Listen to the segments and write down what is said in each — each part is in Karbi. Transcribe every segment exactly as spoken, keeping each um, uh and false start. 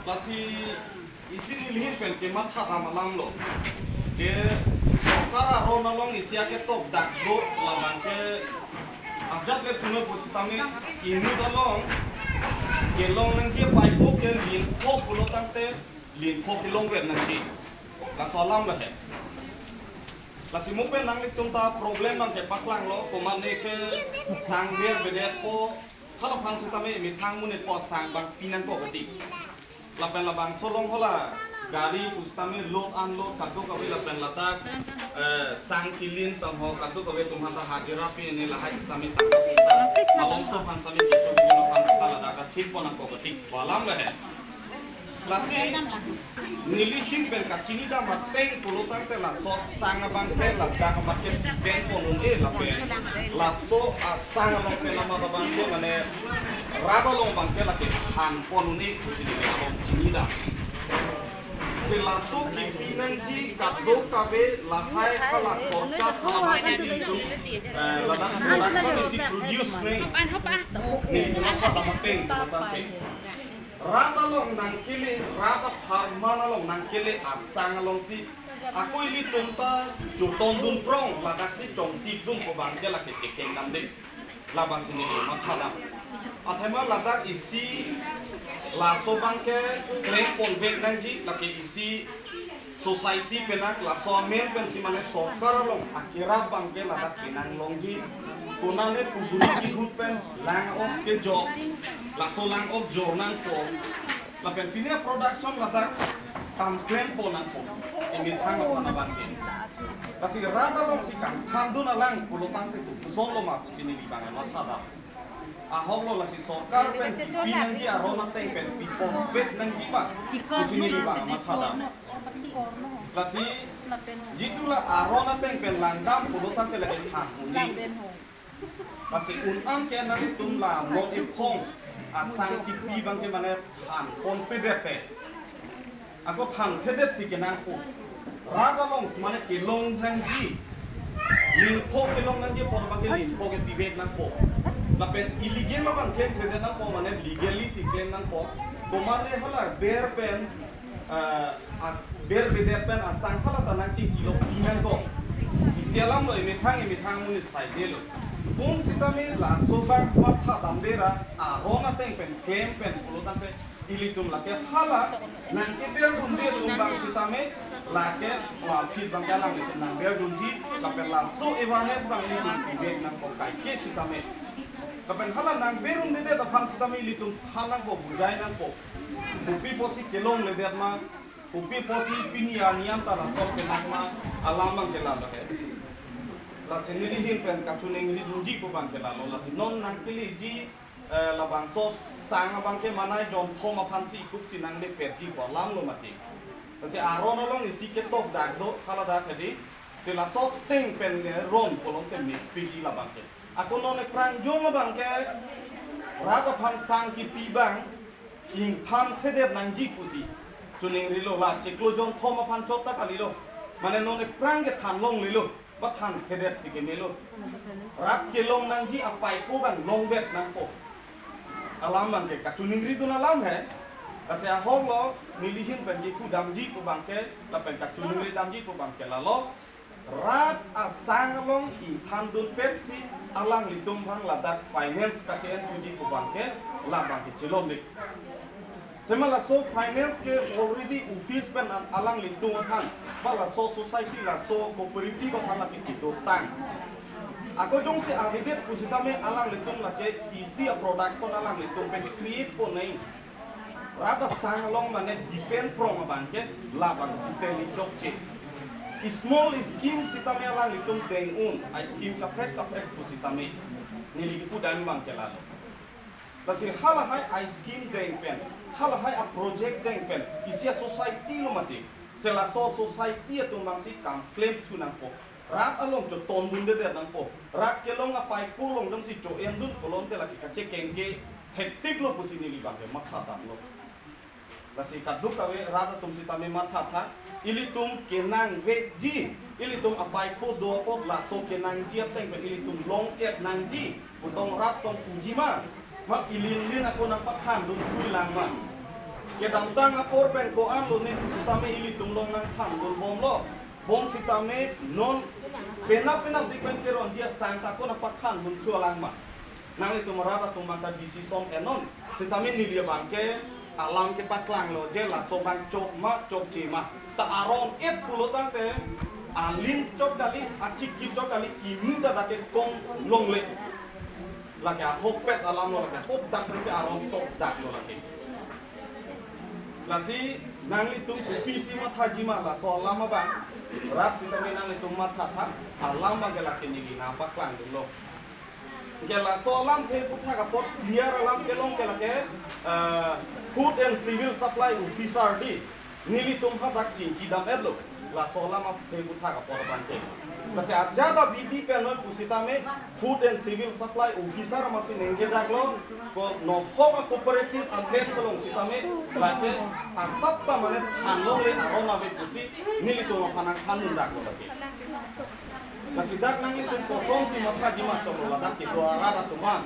Lasi isi nelihin pen kematha dam alam lo. Ke sorkar aron along isi aketok dak do labang ke ajat le puno pusitame inut along kelong nangji paipo ke lin pho pulo tangte lin pho kelong vet nangji. Laso alam lo he. Lasi mo pen nanglitum ta problem nang kepaklang lo, komat ne ke sang ber bedet po, hala aphan sitame methang monit po sang bang pinang ko kati. Lapen labangso along hala gari pusitame load unload kadokave lapen ladak, eh, sang kilin tangho kadokave atum aphanta hajira pi ne lahai sitame tangka pisa malomso aphan tame kecho pin aphan ta ladak ka thip pon nang ko kati. Alam lo he. Lasi nelihin pen kachini dam ateng pulo tangte laso asang abang ke ladak amat ke pen pon un-e lapen laso asang along pen amat abang ke mane rat along abang ke lake han pon un-e pusi neli along chini dam. Si laso kipi nangji kadokave lahai hala kota hala kipi, eh, ladak production isi produce ne. Ne, ne, ne, ne, ne, ne, ne, ne, ne. Rat along nangkele, rat apharman along nangkele asang alongsi ako ilitum ta chotondun prong, ladaksi chongtipdun ko abang ke lake chekeng damde. Labangsi neli matha dam. Athema ladak isi laso abang ke klem ponvek nangji, lake isi society pen ak laso amen pensi mane sorkar along akerap abang ke ladak kenang longji. Konane puguni kihut pen lang ok kejok, laso lang ok jor nangpo. Lapen pine production ladak kam klem pon nangpo. Emethang aphan abang ke. Lasi rat alongsi kam thandun alang pulo tangte koson lo ma pusi neli abang matha dam. Ahok lo lasi sorkar pen kipi nangji aron ateng pen pi ponvek nangji ma pusi neli abang matha dam. Lasi jitu la aron ateng pen langdam pulo tangte lake than un-e. Lasi un-an ke nangtum la non iphong asang kipi abang ke mane than ponpedet te. Ako thanthedet si kenangpo. Rat along mane kelong nangji. Lin pho kelong nangji apor abang ke lin pho ke pivek nangpo. Lapen illegal abang klemthedet nangpo mane legally si klem nangpo. Komat ne hala ber pen, ah, as, ber bedet pen asang hala ta nangchingki lo pinang ko. Isi alam lo emethang emethang monit saidelo. Pu sitame laso abang matha damde ra aron ateng pen klem pen pulo tangte ilitum lake hala nangkeberdunde atum abang sitame lake, ah, phit abang ke alanglitum nangberdunji, lapen laso awareness abang ilitum pivek nangpo kaike sitame. Lapen hala nangberundedet aphan sitame ilitum than nangpo, bujai nangpo. Kopi apotsi kelongledet ma, kopi apotsi pini arni an ta laso kenang ma, alam abang ke lalo he. Lasi nelihin pen kachiningridunji pu abang ke lalo, lasi non nangkeleji, eh, labangso sang abang ke manai jonthom aphansi ikup si nanglepetji pu alam lo mati. Lasi aron along isi ketok dak do, hala dak hedi, si laso ateng pen ne ron kolong teme pidi labang ke. Ako non eprangjong abang ke, rat aphan sang kipi abang, ingthanthedet nangji pusi. Chiningrilo la, chiklo jonthom aphan chot ta kalilo. Mane non eprang ke than longlelo. Ba thanthedet si kemelo. Rat kelong nangji apaipo abang longvet nangpo. Alam abang ke kachiningridun alam he. Lasi ahok lo nelihin pen kipu damji pu abang ke, lapen kachiningri damji pu abang ke lalo. Rat asang along ingthandunpetsi alanglitum aphan ladak finance kache-en puji pu abang ke, labang ke chelongde. Tema laso finance ke already office pen an alanglitum aphan, ba laso society laso cooperative aphan lake kedotang. Ako jongsi avedet pusitame alanglitum lake isi a-production alanglitum pen create pon nai. Rat asang along mane depend prong abang ke labang hotel ni chokche. Small scheme sitame alanglitum deng un, a-scheme kaprek kaprek pusitame. Neli kipu dam abang ke lalo. Lasi halahai a-scheme deng pen, halahai a-project deng pen, isi a-society lo mati. Si laso society atum abangsi kam klemthu nangpo. Rat along chotondundedet nangpo. Rat kelong apaipo along damsi cho-endun pulote lake kachekeng ke hektik lo pusi neli abang ke matha damlo. Lasi kadokave rat atum sitame mathatha, ilitum kenangveji, ilitum apaipo do apot laso kenangji ateng pen ilitum long-et nangji, putong rat tong puji ma, ma ilinlin ako nangpathandun thui lang ma. Kedamtang apor pen ko-an lone sitame ilitum along nangthandun bomlo. Bom sitame non penap penapdik pen keronji asang ta ko nangpathandun thulang ma. Nanglitum arat atum abang ta decision ennon. Sitame neli abang ke alam kepaklanglo je laso abang chok ma chokche ma. Ta aron-et pulo tangte aling chot kali, achikip chot kali, kimi ta dak ke kong longle. Lake ahokpet alam lo, lake ahok dak pensi aron tok dak lo lake. Lasi nanglitum kopisi mathaji ma laso alam abang. Rat sitame nanglitum mathatha, alam abang ke lake neli nangpaklangdunlo. Ke laso alam ke puthak apot clear alam kelong ke lake, eh, Food and Civil Supply Officer di nelitum hadak chingki dam-etlo. Laso alam aphe puthak apot abang ke. Lasi ajat abidi pen noi pusitame Food and Civil Supply Officer masi nengke daklo, ko nohok a-cooperative a-claim along sitame lake asap ta mane than longle aron ave pusi nelitum aphan nangthandun daklo lake. Lasi dak nanglitum kosonsi mathaji ma choklo ladak kedo arat atum aphan.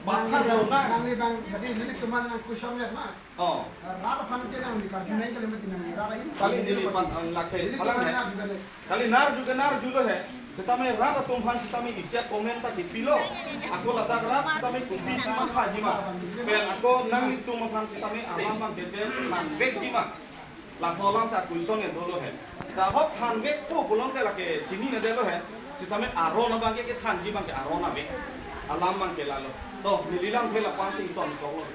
Pathan lo na. Nangli abang, jadi nelitum aphan nang question ya ma. Oh. Rat aphan ke nangli karju nang kali mati nangli rat ahin. Kali neli pan, eh, lake, nelitum aphan hai. Nang juga deh. Kali nar juga nar julo he. Sitame rat atum aphan sitame isi a-comment ta kipilo. Ako ladak rat sitame kopisi mathaji ma. Pen ako nanglitum aphan sitame alam abang ke je thanvekji ma. Laso alam si a-question ke dolo he. Ta ahok thanvekpo pulote lake chininedetlo he. Sitame aron abang ke kethanji abang ke aron ave. Alam abang ke lalo. To, neli lam ke la-an si ington choklo.